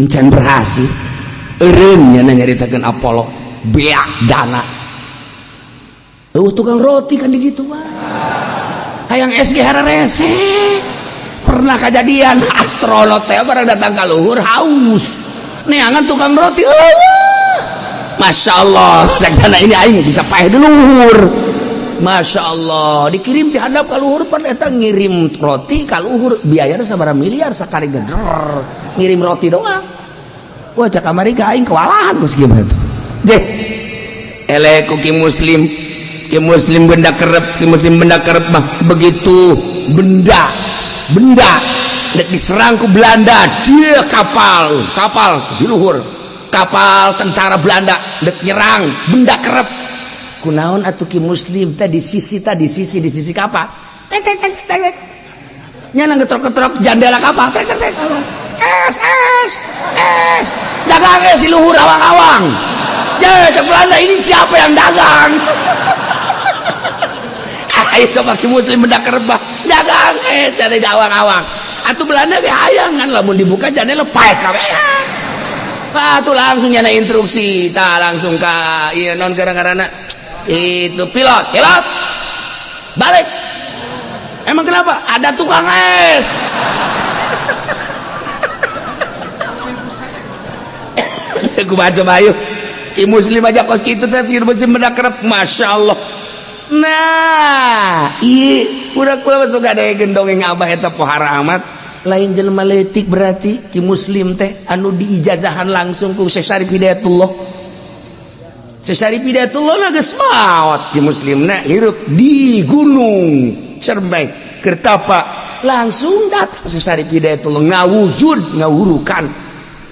Encan berhasil. Eureun nya nyaritakeun Apollo beak dana. Eueuh tukang roti kan di ditu mah. Hayang SG hararese. Pernah kejadian astronot teh barang datang ka luhur haus. Neangan tukang roti. Eueuh. Masya Allah, cak ini aing bisa paeh di luhur. Masya Allah, dikirim ti handap ka luhur pan eta ngirim roti ka luhur biayana sabaraha miliar sakali geder. Ngirim roti doang. Wah cak Amerika aing kewalahan geus gimana tuh. Deh. Eleh ku ki muslim. Ki muslim benda kerep, ki muslim benda kerep mah begitu benda dek diserang ku Belanda, dia kapal di luhur. Kapal tentara Belanda dek nyerang benda kerep. Kunaon atuh ki muslim teh di sisi kapal. Tek tek tek tek. Nyana ngetrok-ngetrok jandela kapal. Tek tek tek. Es es es. Dagang es di luhur awang-awang. Ya, cek Belanda ini siapa yang dagang? Ayo coba ki muslim benda kerebah dagang es dari awang-awang. Atuh Belanda ge hayang kan lamun dibuka jandela paeh kabeh. Atuh langsung nyana instruksi, tah langsung ka ieu non gara-garana itu pilot balik. Emang kenapa? Ada tukang es. Aku baca bayu. Ki muslim aja kos kitu teh ki muslim benda kerep, Masya Allah. Nah, iya udah kula masuk ada gendong yang abah eta pohara amat. Lain jelema leutik berarti ki muslim teh anu diijazahan langsung ku Syekh Syarif Hidayatullah. Syekh Syarif Hidayatullah na geus maot ki muslimna hirup di Gunung Cermai Kertapa langsung datang Syekh Syarif Hidayatullah ngawujud ngawurukan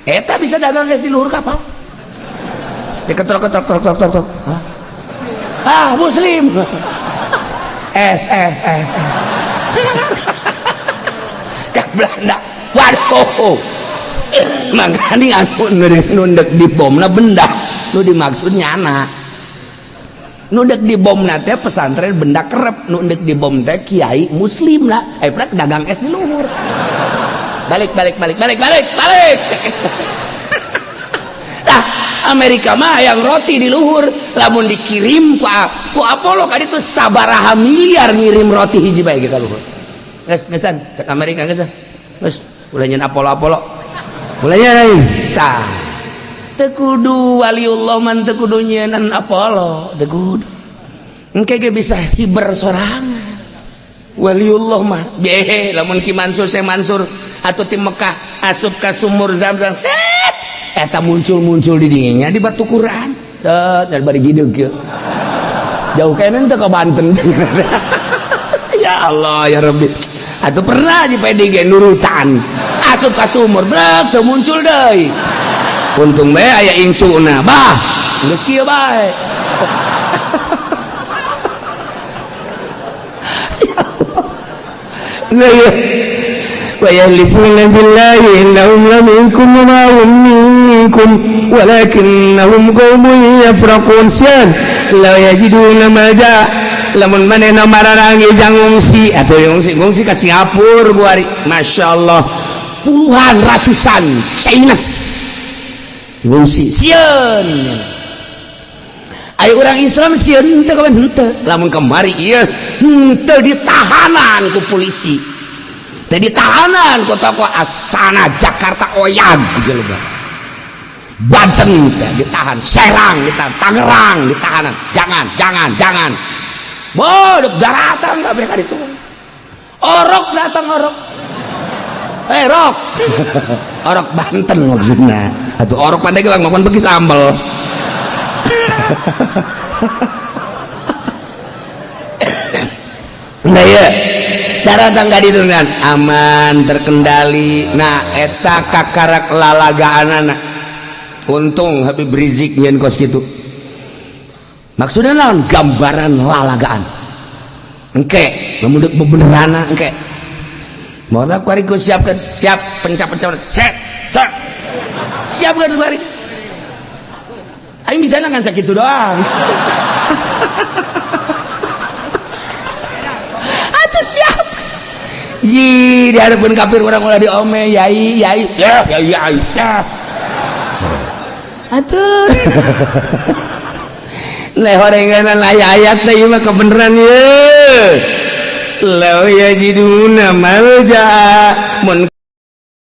eta bisa dagang geus di luhur kapal. Diketrok-ketrok trok trok trok trok. Ah, muslim. S S S. Cak Belanda. Waduh. Makanya anu nu dek dibomna benda, nu dimaksud nyana. Nu dek dibomna teh pesantren benda kerep, nu dek dibom teh kiai muslim lah. Prek dagang es di luhur. Balik balik balik balik balik balik. Tah, Amerika mah yang roti di luhur, lamun dikirim ku Apollo kan itu sabaraha miliar ngirim roti hiji bae ka luhur. Geus geusan cek Amerika geus. Geus ulah nyen Apollo-Apollo. Ulah nyen tah. Teu kudu waliullah man teu kudu nyieun Apollo, teu kudu. Engke ge bisa hiber sorangan. Waliullah mah behe lamun Ki Mansur Syekh Mansur atau ti Mekah asup ka sumur Zamzam set eta muncul-muncul di dinginnya di batu Quran. Set dari bari gideug kieu. Jauh kene teh ka Banten. Ya Allah ya Rabbi. Atuh pernah di PDG nurutan asup ka sumur brek teu muncul deui. Untung bae aya insuna bah geus kieu bae. Nah ya. Wa yahlifuna billahi innahum laminkum wa ma hum minkum walakinnahum qaumun yafraqun. Syan la yajiduna malja lamun manehna mararangi jang ngungsi atuh ngungsi ka Singapura kuari. Masya Allah puluhan ratusan Chinese ngungsi sieun. Ayo orang Islam sieun teu kawan henteu lamun kemari ieu henteu ditahanan ku polisi teu ditahanan ku tokoh asana Jakarta oyag jelema Banten teh ditahan, Serang ditahan, Tangerang ditahanan, jangan jangan jangan bodok daratan kabeh ka ditu. Orok datang orok. Rok. Orok Banten maksudna. Atuh orok Pandeglang makan begi sambel. Nah ya, daratan ka ditu kan aman terkendali. Nah eta kakarak lalagaanana. Untung Habib Rizik nyeun kos kitu. Maksudna naon? Gambaran lalagaan. Engke lamun deuk bebenerana engke. Moal kuari ku siapkeun, siap pencap-pencap set set. Siapkeun kuari. Aing bisa ngan sakitu doang. Atuh siap. Ji dihareupeun kafir urang ulah diome yai yai ya yai yai. Ya. Atuh lehorenganan aya ayat teh, ieu mah kebenaran ye. Law yajiduna malja mun